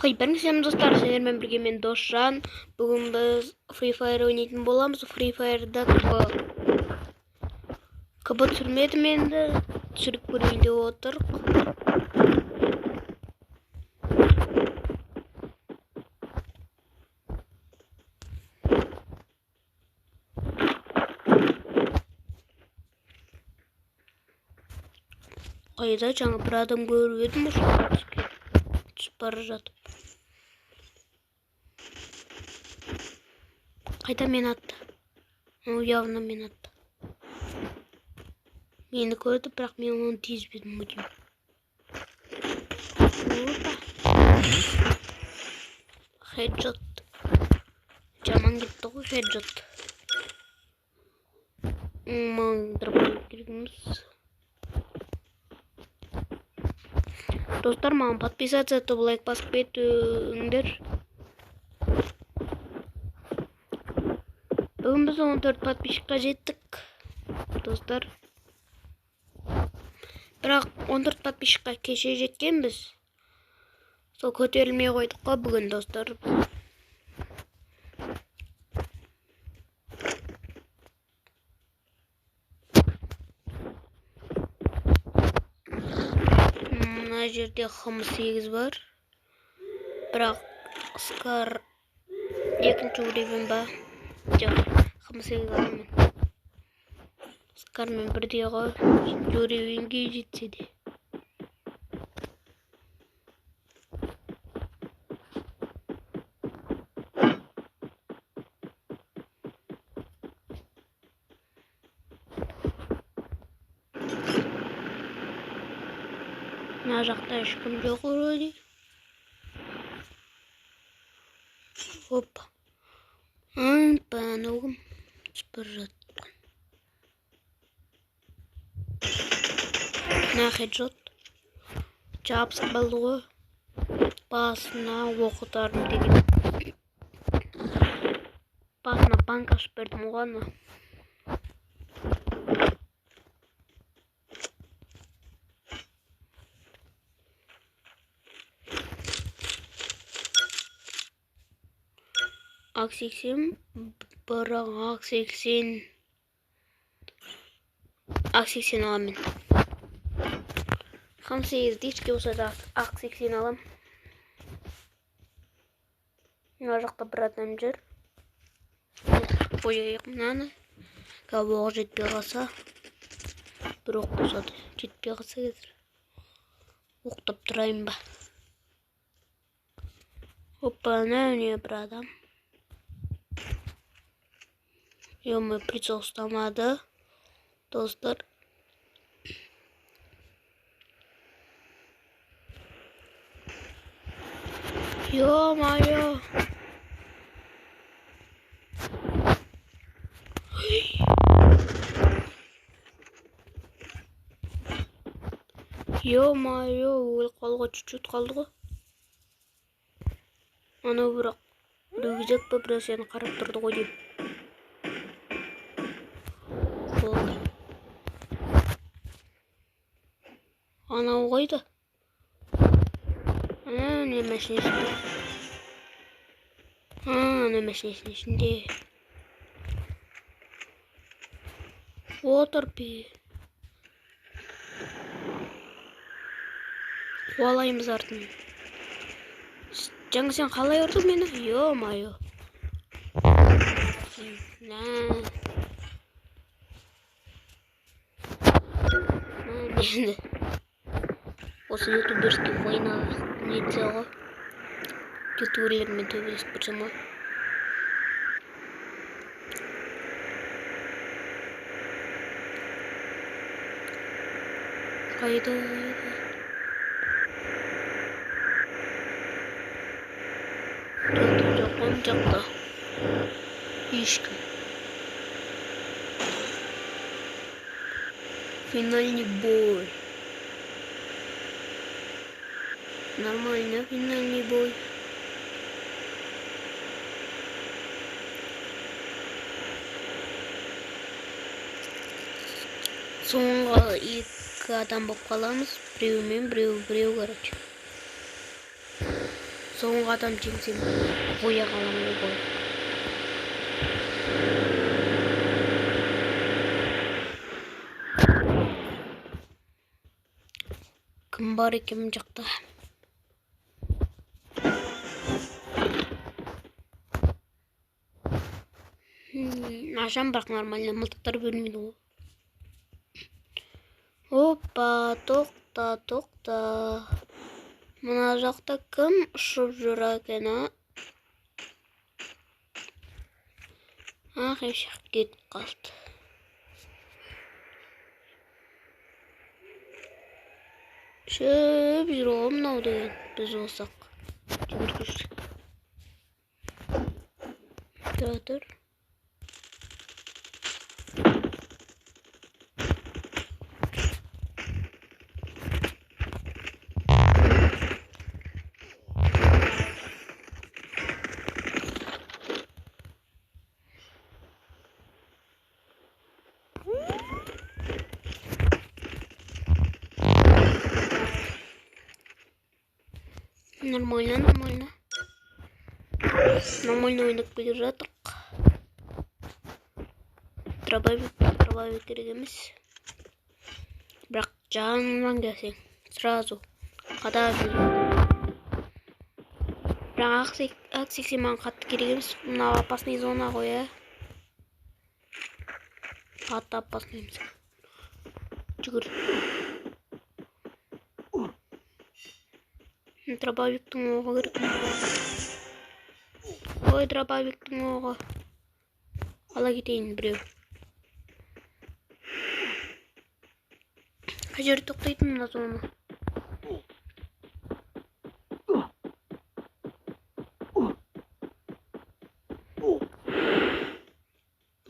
Хай, бәріңізге достар, сіздермен бірге мен Досжан. Бүгін біз Free Fire ойнайтын боламыз. Free Fire'да КБ түсірмедім енді. Түсіріп көрейін деп отырық. Қайда жаңа бір адам көріп едім, түсіп бара жатып. Қайда мен атты? Ол явно мен атты. Мені көрді, бірақ мен оны тиіспедім өтем. Опа. Хеджот. Жаман кетті ғой хеджот. Маған дробовик керек емес. Достар, маған подписаться етіп, лайк басып кетіңдер. Бүгін біз 14 подписчикқа жеттік, достар. Бірақ 14 подписчикқа кеше жеткенбіз. Сол көтерілмей қойдық қой бүгін, достар. Мына жерде ХМ8 бар. Бірақ Скар екінші уровень ба? Жоқ, ХМ8 аламын. Скармен бірдей ғой. Уровеньге жетсе де. Мына жақта ешкім жоқ вроде. Опа. Опа, анау кім? Түсіп бара жатқан. Мына хеджот. Жабысып қалды ғой. Басына оқытарым деген. Басына банк ашып бердім ғой ана. Ак-80, бірақ ак-80, ак-80 аламын мен. ХМ8 дичке болса да ак-80 алам. Мына жақта бір адам жүр. Қояйық мынаны. Қазір оқ жетпей қалса, бір оқ болса да жетпей қалса қазір. Оқтап тұрайын ба? Опа, міне бір адам. Ё-моё, прицел ұстамады. Достар. Ё-моё. Ё-моё, өліп қалуға чуть-чуть қалды ғой. Анау бірақ рюкзак па, біреу сені қарап тұрды ғой деймін. Болды. Анау қайда? Ана машинасында. Ана машинасының ішінде. Отыр бе. Қуалаймыз артын. Жаңа сен қалай ұрдың мені? Ё-моё. На. Енді осы ютуберский война нетсе ғой. Ютуберлермен төбелесіп тұрсам ғой. Қайда? Жоқ, оң жақта. Ешкім. Финальный бой. Нормально, финальный бой. Соңғы екі адам болып қаламыз. Біреумен біреу, біреу, короче. Соңғы адам жеңсем, бояқ аламын ғой. Кім бар екен мына жақта? Ашам, бірақ нормально мылтықтар бөлмейді ғой. Опа, тоқта, тоқта. Мына жақта кім ұшып жүр екен, а? Ах, ешек кетіп қалды. Ұшып жүр ғой мынау деген, біз болсақ. Жүгіргіш. Тұра тұр. Нормально, нормально. Нормально ойнап келе жатырық. Дробовик, дробовик керек емес. Бірақ жанынан келсең, сразу қадап жүр. Бірақ ақ сексен маған қатты керек емес. Мына опасный зона ғой, ә? Қатты опасный емес. Жүгір. Дробовиктің оғы керек. Ой, дробовиктің оғы. Ала кетейін біреу. Қай жерде тоқтайтын мына зона?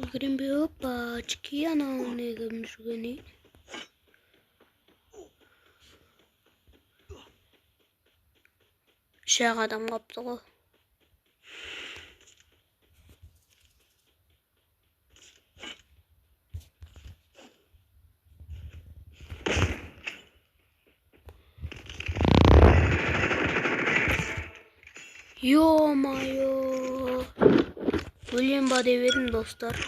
Үлгерем бе? Опачки, анау не кім жүрген, ей? Үш-ақ адам қалыпты ғой. Ё-моё! Өлем ба деп едім, достар.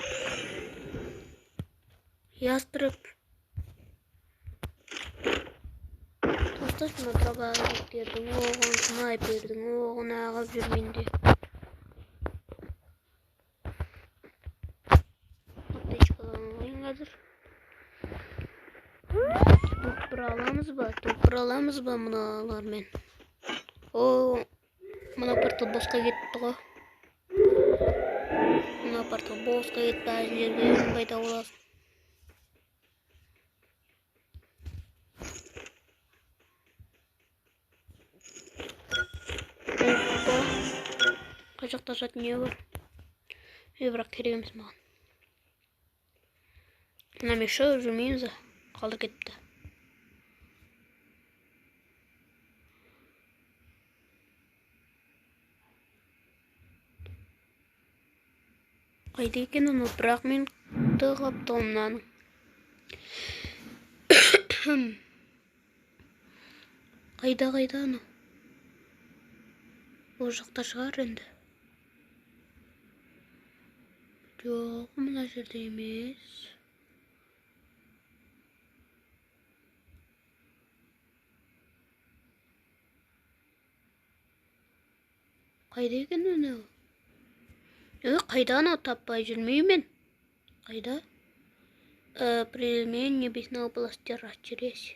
Ястреб. Достар, мына дробовиктердің оғын, снайпердің оғын ағып жүр менде. Аптечкадан алайын қазір. Топ бір аламыз ба? Топ бір аламыз ба мыналармен? О, мына портал босқа кетті ғой. Мына портал босқа кетті, ана жерге өзің пайда боласың. Опа. Қай жақта жататын не бар? Ей, бірақ керек емес маған. Мына мен ұшып жүрмейміз, қалдырып кетіпті. Қайда екен анау? Бірақ мен тығып тұрмын мынаның. Қайда, қайда анау? Ол жақта шығар енді. Жоқ, мына жерде емес. Қайда екен анау? Қайда анау? Таппай жүрмеймін. Қайда? Прельмень небесного пластира через.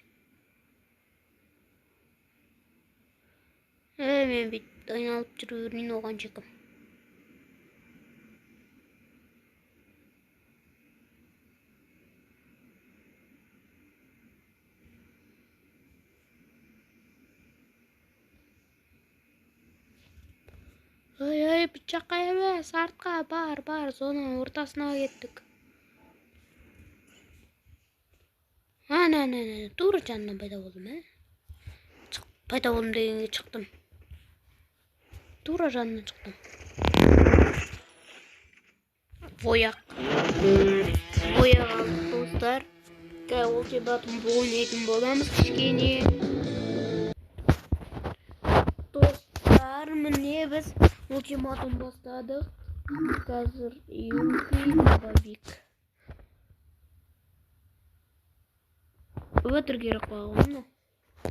Мен бүйтіп айналып жүре бермейін оған жекім. Ой, ой, бұл жаққа емес, артқа бар, бар, зонаның ортасына кеттік. Ана, ана, ана, тура жанынан пайда болдым, ә? Шық, пайда болдым дегенге шықтым. Тура жанынан шықтым. Бояқ. Бояқ алдық, достар. Қазір ол жебатын ойнайтын боламыз кішкене. Достар, Міне, біз ультиматум бастадық. Қазір UMP дробовик. Өтір керек қой мынау.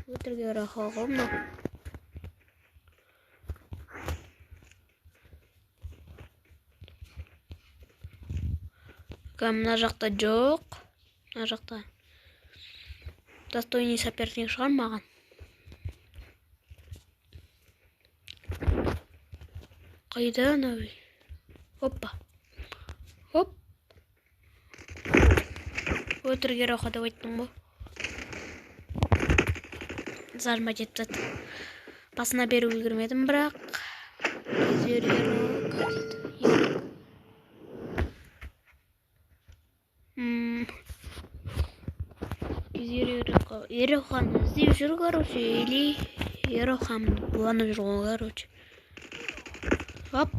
Өтір керек қой мынау. Мына жақта жоқ. Мына жақта достойный соперник шығар маған. Қайда анау? Опа. Хоп. Өтірік ероха деп айттым ғой. Зажмать етіп тастады. Басына беріп үлгермедім, бірақ. Ероханы іздеп жүр, короче, или Ерохан буланып жүр ғой, короче. Хоп.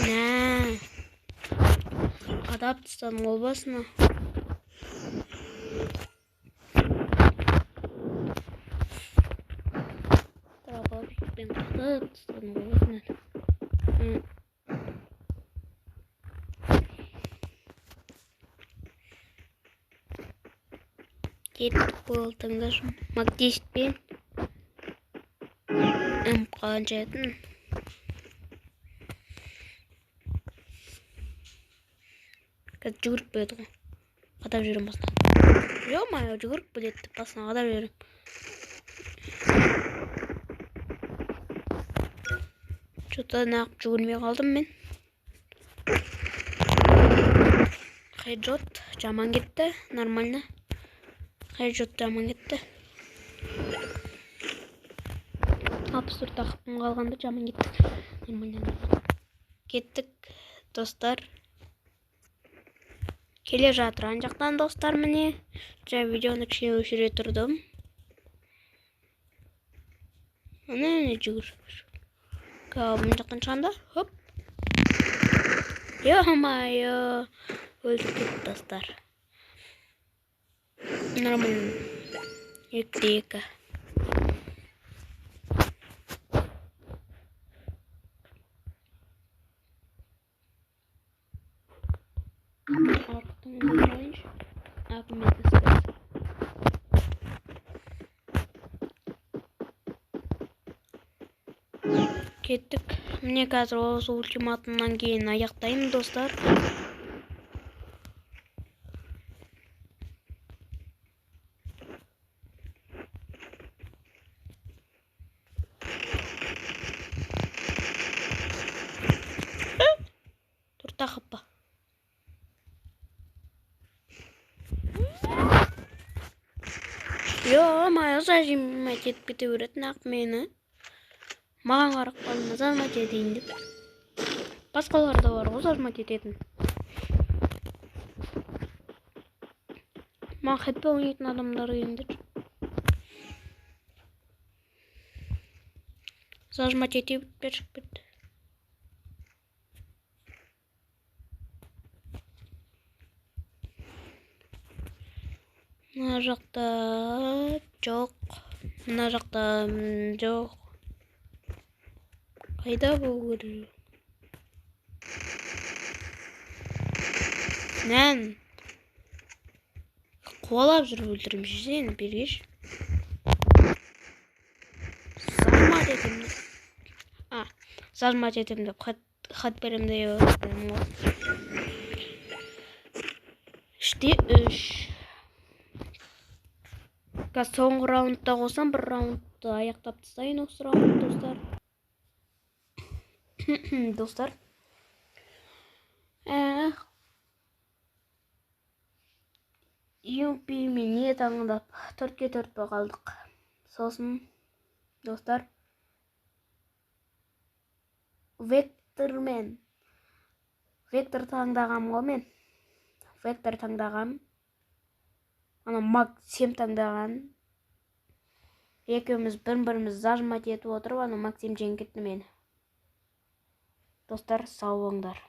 Нә. Қадап тастадым ғой басына. Дробовикпен қадап тастадым ғой басына. Кеттік бол, тыңдашы. Мак 10 пен М қанша етін? Қазір жүгіріп келеді ғой. Қадап жүремін басына. Ё-моё, жүгіріп келеді деп басына қадап жүремін. Чё-то нағып жүгірмей қалдым мен. Хеджот жаман кетті, нормально. Хеджот жаман кетті. 64 тақым қалғанда жаман кеттік. Нормально, нормально. Кеттік, достар. Келе жатыр ан жақтан, достар, міне. Жаңа видеоны кішкене өшіре тұрдым. Міне, міне жүгір. Мына жақтан шығамын да. Хоп. Ё-моё. Өлтіріп кетті, достар. Нормально. Екі де екі. Кеттік. Міне қазір осы ультиматумнан кейін аяқтаймын, достар. Төрт ақ па. Ё-моё, зажимать етіп кете беретін ақ мені. Маған қарап қалдым, зажимать етейін деп. Басқалар да бар ғой зажимать ететін. Маған хэтпе ойнайтын адамдар келіңдер. Зажимать ете бер шығып кетті. Мына жақта жоқ. Мына жақта жоқ. Қайда болу керек? Нән. Қуалап жүріп өлтіремін сені, бергеш. Зажмать етемін. А, зажмать етемін деп хат беремін деп ойладым ғой. Үште үш. Қазір соңғы раундта қосам, бір раундты аяқтап тастайын осы раунд, достар. Достар. UMP мен не таңдап төртке төрт болып қалдық. Сосын, достар, вектормен. Вектор таңдағам ғой мен. Вектор таңдағам. Ана Мак 7 таңдаған. Екеуміз бір-бірімізді зажимать етіп отырып, ана Максим жеңіп кетті мені. Достар, сау болыңдар.